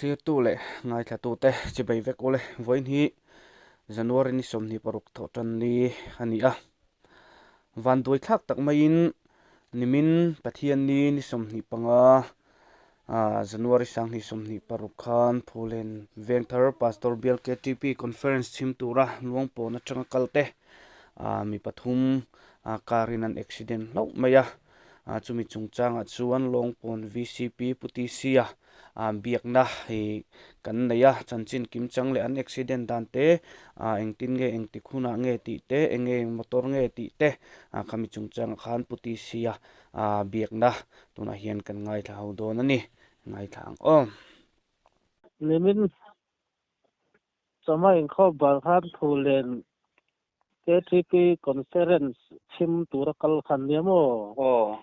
Thlirtu leh ngaithlatute chibei vek ule. Vawiin hi January ni 26 thawhtan ni a ni a. Vanduai thlak tak maiin nimin Pathianni ni 25 January 2026 khan Phulen Vengthar Pastor Bial KTP Conference chhim tura Luangpawn atanga kalte mi pathum car in an accident hlauh mai a. Chumi chungchangah chuan Lawngpawn VCP Pu TC-a biakna hi kan nei a, chanchin kimchang leh an accident dan te, engtin nge engtik hunah nge tih te, eng nge motor nge tih te khami chungchangah khan Pu TC-a biakna tunah hian kan ngaithla ho dawn a ni. Ngaithla ang aw. Nimin chawhma inkhawp bal khan Phulen KTP Conference chhim tura kal khan nia maw? Aw.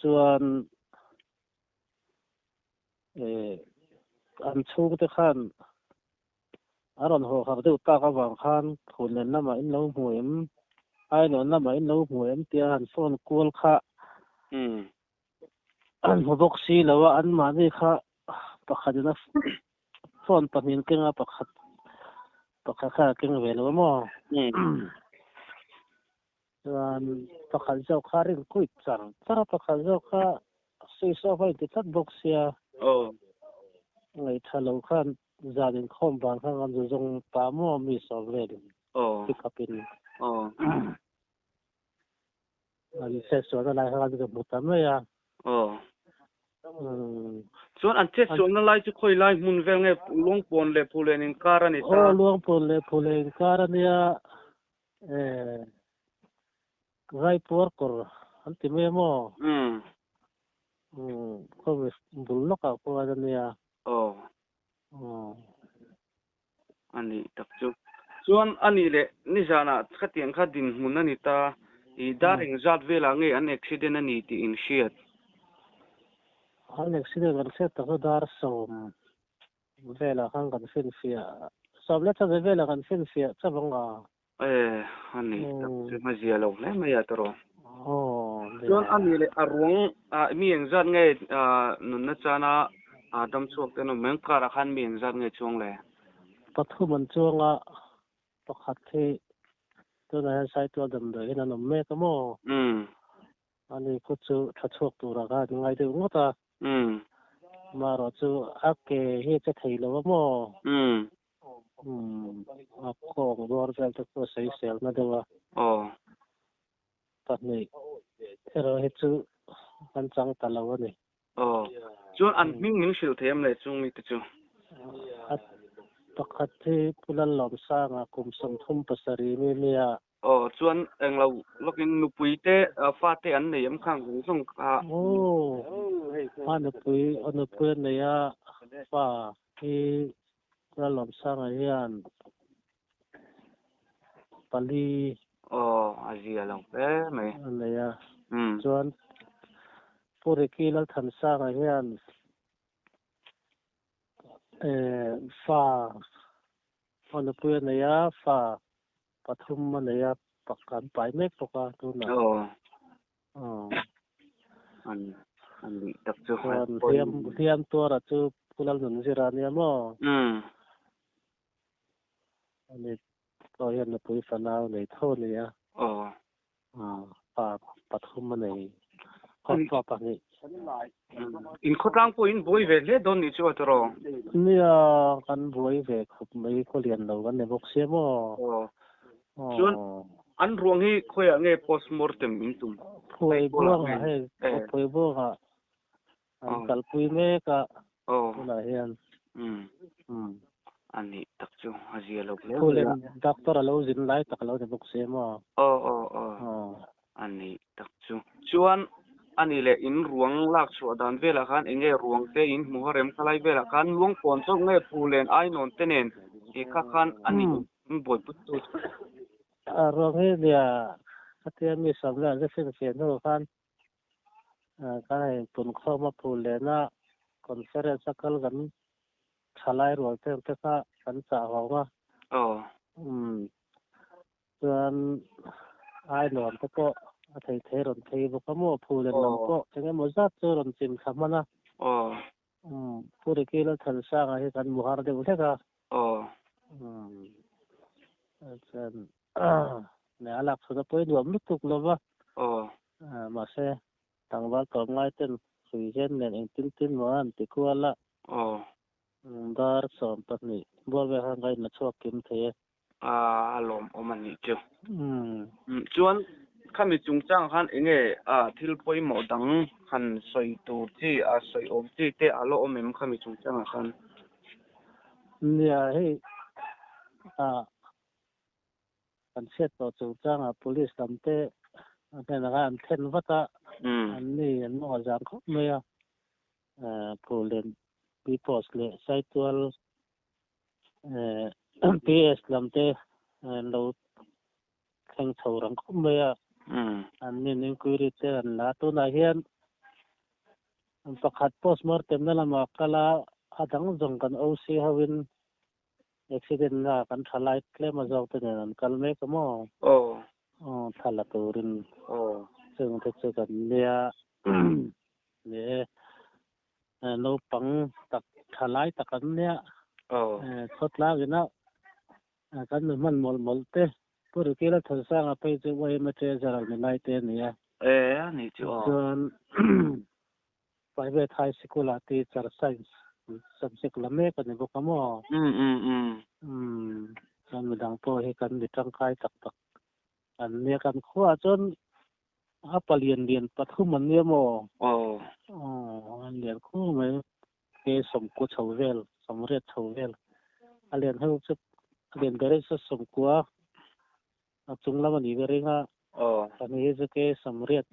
Chuan an chhungte khan a rawn haw har deuh tak avang khan Phulen lamah in lo hmu em, Ainawn lamah in lo hmu em tia han phone kual kha an hmu bawk si lo a, anmahni kha pakhatin a phone pahnih an keng a, pakhat pakhat kha a keng ve lo a maw? Chuan pakhat zawk kha rin kuit char char a, pakhat zawk kha switch off a inti tlat bawk sia. Ngaihṭha lo khan zan inkhawm vang khan kan zu zawng ta maw mi sawm velin pick up in. An chetsualna lai kha kan ka hmu ta mai a. Chuan an chetsualna lai chu khawi lai hmun vel nge Luangpawn leh Phulen inkar a ni ta? Aw, Luangpawn leh Phulen inkar a nia. Raipuar kawr an ti mai a maw? Khawi bul lawkah pawh a nia. Aw. A nih tak chu. Chuan a nih leh nizanah khatiang kha dinhmun a ni ta. I dar engzat velah nge an accident a ni tih in hriat? An accident kan hriat tak chu dar 10 velah khan kan finfiah, 10 leh chanve velah kan finfiah chauh ang a. E, a ni tak chu hmazia lo hle mai a tawrh. Chuan a ni leh a ruang mi engzat nge nunna chana dam chhuak te an awm em? Car ah khan mi engzat nge chuang le? Pathum an chuang a, pakhat hi tunah hian Saitual damdawiin an awm mek a maw? Ani khu chu tha chhuak turah khan an ngai deuh ngawt a. Marawh chu a ke hi a che thei lo a maw? A kawng bawr vel te chu a sawisel na deuh a. Pahnih erawh hi chu kan chang ta lo a ni. Aw. Chuan an hming min hrilh thei em le chung mite chu? A pakhat hi Pu Lallawmsanga kum 37 mi nia. Aw, chuan englo lawkin nupui te fa te an nei em khang zawng zawng kha? Aw, a nupui, a nupui a nei a, fa hi Lallawmsanga hian pali. Aw, a zia lo hle mai. A nei a, chuan Pu Ricky Lalthansanga hian fa a nupui a nei a, fa pathum a nei a, pakhat an pai mek bawk a tunah. Aw. An an nih tak chu. Chuan hliam hliam tuara chu Pu Lalnunzira a nia maw? Ani pawh hian nupui fanau nei tho a ni a. Aw. Pa pathum a nei. Fa pahnih. In khawtlang pawh in buai ve hle dawn nih chu a tawrh aw? Nia, kan buai ve khawp mai, khaw lian lo kan ni bawk sia maw? Aw. Chuan an ruang hi khawiah nge postmortem in tum? Phuai buangah hei, phuai buangah an kalpui mek a tunah hian. A nih tak chu a zia lo hle mai a. Phulen doctor a lo zin lai tak a lo ni bawk si maw? Aw aw aw. A nih tak chu. Chuan a nih leh in ruang lak chhuah dan velah khan eng nge ruang te in hmu a rem khalai velah khan Luangpawn chauh nge Phulen Ainawn te nen he kha khan a nih in buaipui tu chu. A ruang hi nia khatia mi sawmna an finfiah hnu khan Kan hei punkhawm a phul lehna conference a kal kan thalai rual te te kha kan chah vang a. Aw. Chuan ai nuam te pawh a thei thei rawn phei bawk a maw phul leh lam pawh eng emaw zat chu rawn chim thla hman a. Aw. Pu Ricky Lalthansanga hi kan hmu har deuh hlek a. Aw. Umm. Chuan a lak chhun a pawi nuam lutuk lo va. Aw. Mahse tlangval tlawm ngai ten hrui zen nen engtin tin maw an ti kual a. Aw. Dar 12 bual vel khan ka inla chhuak kim thei e. A lawmawm a nih chu. Chuan khami chungchang khan enge thil pawimawh dang han sawi tur chi a sawi awm chi te a la awm em khami chungchangah khan? Nia hei kan chhiat tawh chungchangah police lam te a hnenah khan an thlen vat a, an ni an mawng a zang khawp mai a, Phullen P-post leh Saitual PS lam te an lo thleng chho rang khawp mai a, an nin inquiry te an la a. Tunah hian pakhat postmortem na lamah kal a, a dang zawng kan OC hoin accident na kan tha lai tlem a zawk te nen an kal mek a maw? Aw thla la turin chung te chu kan nia ni e. Naupang tak tha lai tak an nia. Khawtlang ina kan nu hman mawlh mawlh te Pu Rikila Thansanga phei chu yma Treasurer ni lai te a ni a. E a ni chu aw. Chuan Private High Sikul ah Teacher Science subject la mek a ni bawk a maw? Umm. Chuan midang pawh hi kan mi tangkai tak tak an nia. Kan khuaah chuan a palian lian pathum an nia maw? Aw. Aw, an lian khur mai. Ke sawmkua chho vel, sawmriat chho vel. A lian ho chu a lian ber hi chu sawmkua a chung lam a nih ka ring a. Aw. Pahnih hi chu ke sawmriat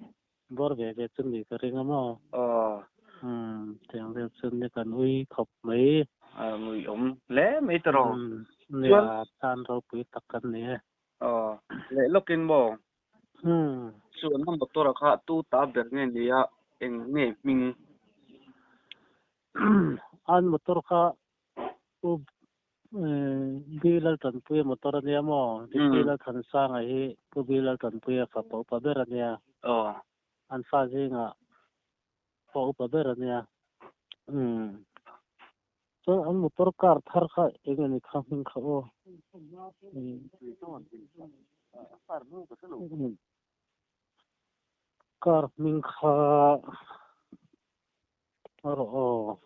bawr ve ve chu nih ka ring a maw? Aw. Umm, tiang vel chu ni kan ui khawp mai. A ngui awm hle mai tawh. Umm, nia tan ropui tak kan ni e. Aw, leh lawkin maw? Umm. Chuan a motor a kha tu ta ber nge nia eng nge hming? An motor kha u B Laltanpuia motor a nia maw? B Lalthansanga hi Pu B Laltanpuia fapa upa ber a nia. Aw. An fa zingah pawh upa ber a nia. Umm. Chuan an motor car thar kha eng nge ni kha hming kha aw. Car hming kha rawh aw.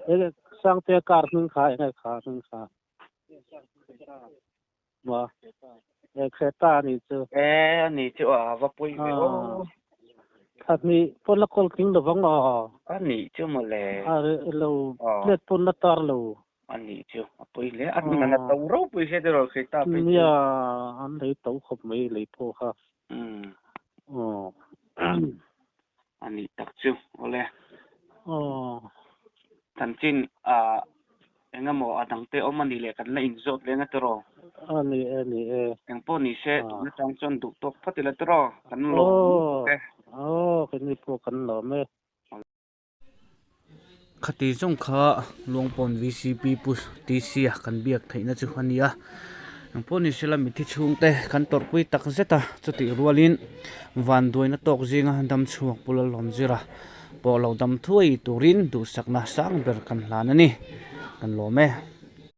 Enge Sangtea car hming kha enge kha hming kha. Ma e Creta a nih chu. E a nih chu a va pui ve aw. Thla hnih pawn la kawl tling lovang aw. A nih chu mawle. A lo plate pawn la tar lo. A nih chu a pui hle. A hmun a to ropui hle tiraw Creta phei chu. Nia an lei to khawp mai lei pawh kha. Aw. A nih tak chu awle. Aw. Chanchin a eng emaw a dangte awm a nih leh kan la inzawt leng a tiraw? A ni e, ni e. Eng pawh ni se tun atang chuan duh tawk phawt ila tiraw? Kan lawm lutuk e. Aw, keini pawh kan lawm e. Khati zawng kha Luangpawn VCP Pu TC a kan biak theihna chu a ni a, engpawh ni sela mithi chhungte kan tawrhpui tak zet a, chutih rualin vanduaina tawk zinga dam chhuak Pu Lalawmzira pawh lo dam thuai turin duhsakna sang ber kan hlan a ni, kan lawm e.